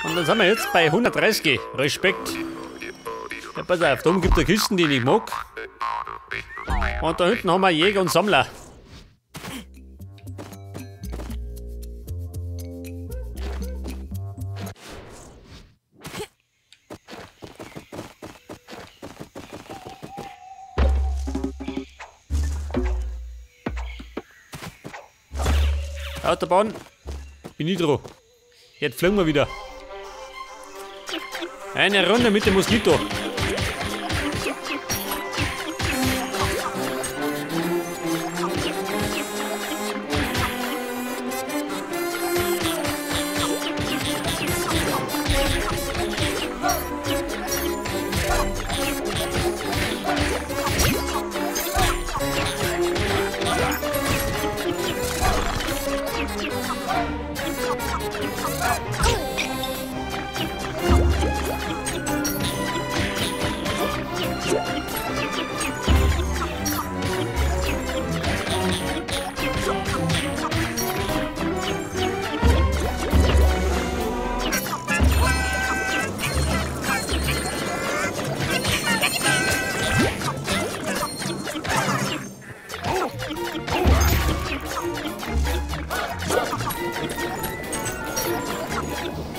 Und dann sind wir jetzt bei 130. Respekt. Ja, pass auf, da oben gibt es Kisten, die ich nicht mag. Und da hinten haben wir Jäger und Sammler. Autobahn. Bin ich dran. Jetzt fliegen wir wieder. Eine Runde mit dem Moskito.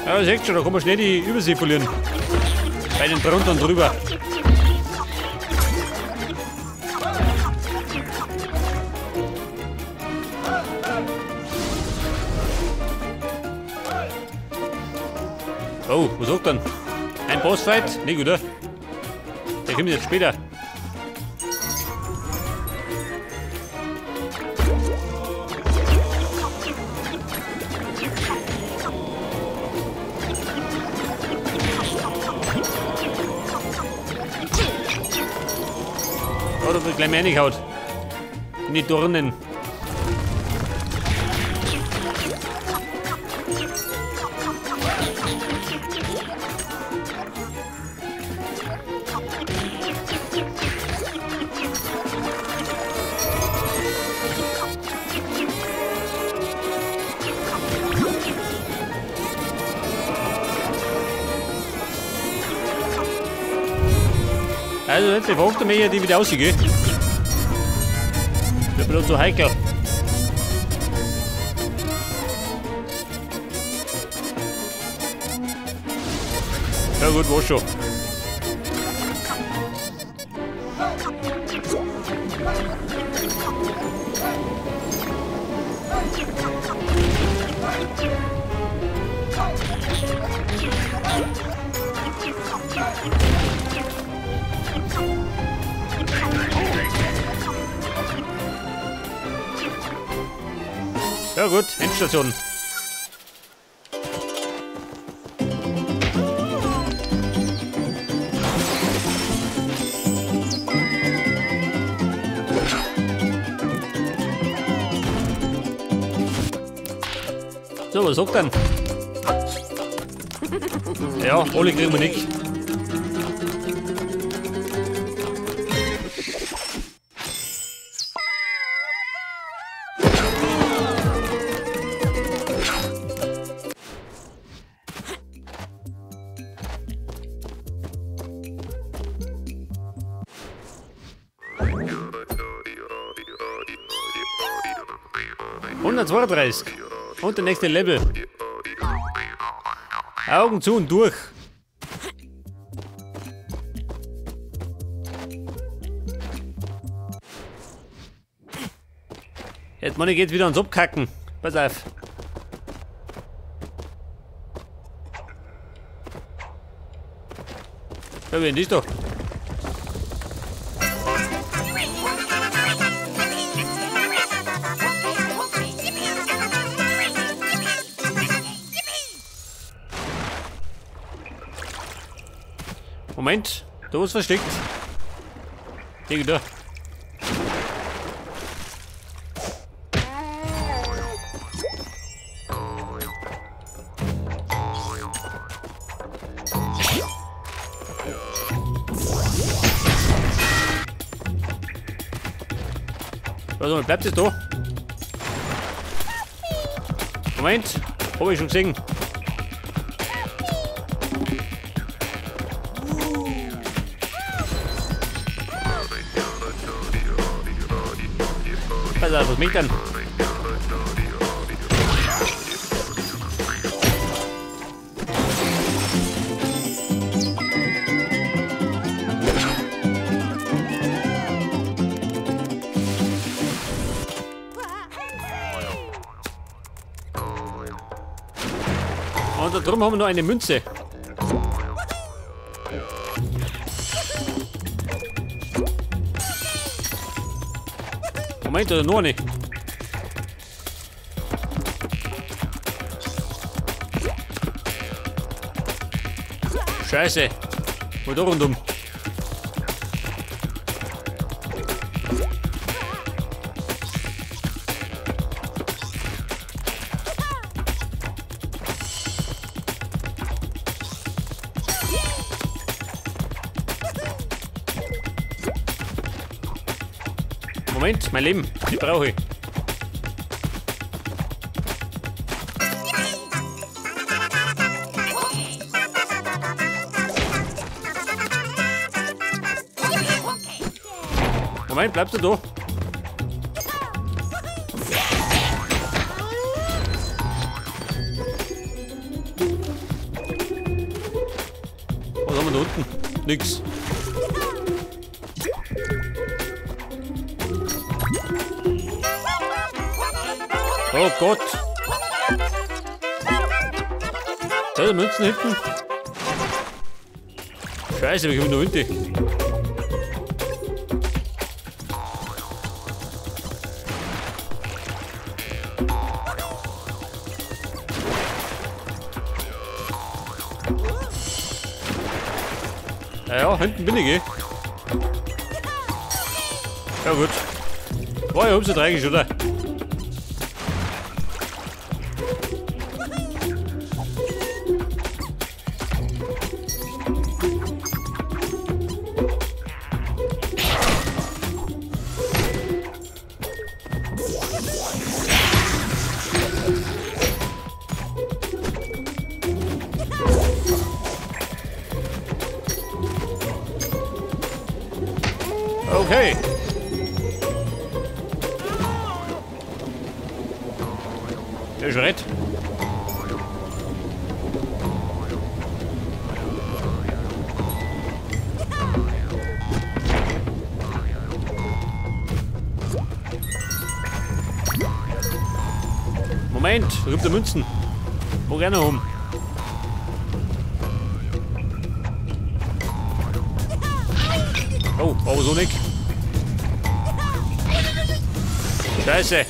Ja, seht schon, da kann man schnell die Übersicht verlieren. Bei den drunter und drüber. Oh, was sagt denn? Ein Bossfight? Nicht, oder? Der kommt jetzt später. Oh, da wird gleich mehr reingehaut. In die Dornen. Also jetzt die Frage mich, die wieder rausgeht. Ich bin so heikel. Ja gut, war schon. Ja gut, Endstation. So, was sagt denn? Ja, alle kriegen wir nicht. ...132. Und der nächste Level. Augen zu und durch. Jetzt, Mann, geht wieder ans Abkacken. Pass auf. Ja, wen ist doch? Moment, da ist versteckt. Hier, da. Also, bleibt es da? Moment, hab ich schon gesehen. Pass auf, was mich dann? Und da drüben haben wir noch eine Münze. Moment, oder noch eine? Scheiße. Wo da rundum? Moment, mein Leben, die brauche ich. Moment, bleibst du da? Was haben wir da unten? Nix. Oh Gott! Da sind Münzen hinten. Scheiße, wir kommen da hinten. Ja, ja, hinten bin ich, eh. Ja gut. War ja halb so tragisch, oder? Okay. Der ist recht. Moment, da gibt es Münzen. Wo gerne um? Oh, aber so nicht. Scheiße.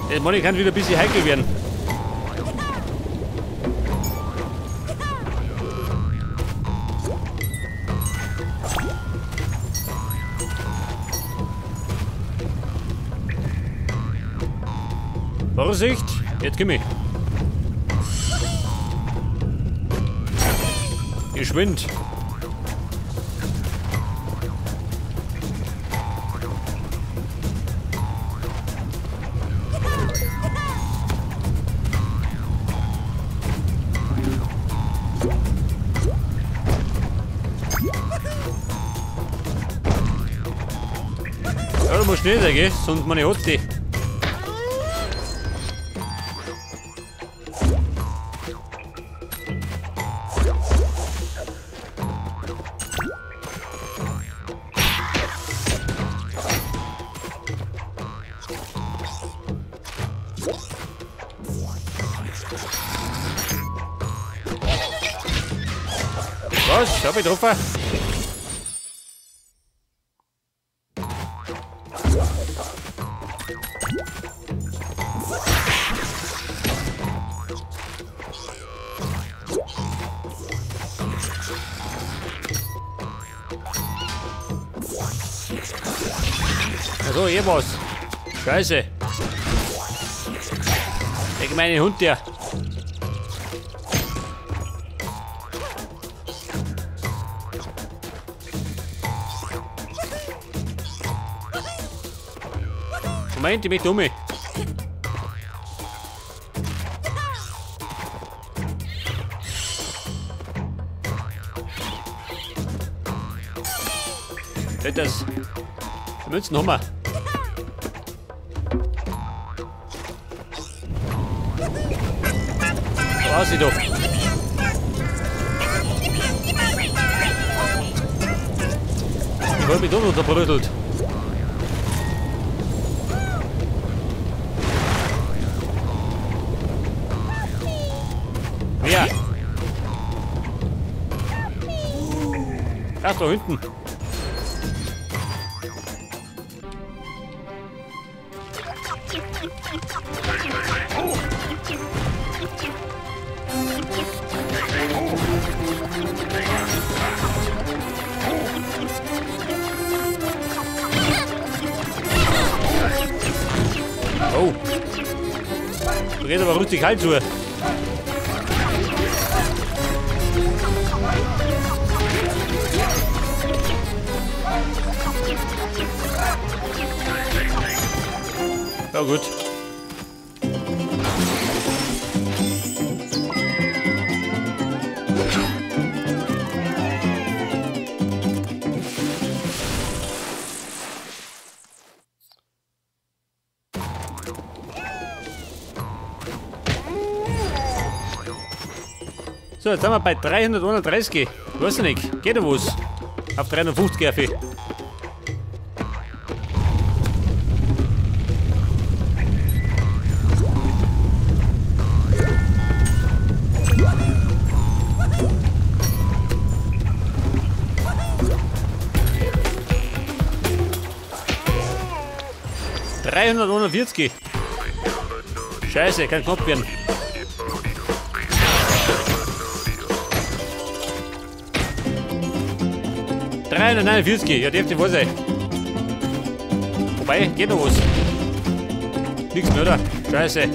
Das Money kann wieder ein bisschen heikel werden. Vorsicht, jetzt komm ich. Geschwind. Ja, du musst schnell sein, gell? Sonst meine hat die. Was? Hab ich getroffen? Also, eh was. Scheiße. Der gemeine Hund, der. Moment, ich möchte um mich. Das. Die Münzen haben wir. Da war sie doch. Ich wollte mich doch noch zerbröselt. Wer? Ach, da hinten. Oh. Da geht aber richtig kalt zu. Ja gut. So, jetzt sind wir bei 331. Weiß ich nicht, geht da was? Auf 350 auf. ...341. Scheiße, kein Knopf werden. ...349, ja, dürfte wohl sein. Wobei, geht noch was. Nichts mehr, oder? Scheiße.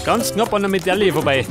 Ganz knapp an der Medaille vorbei.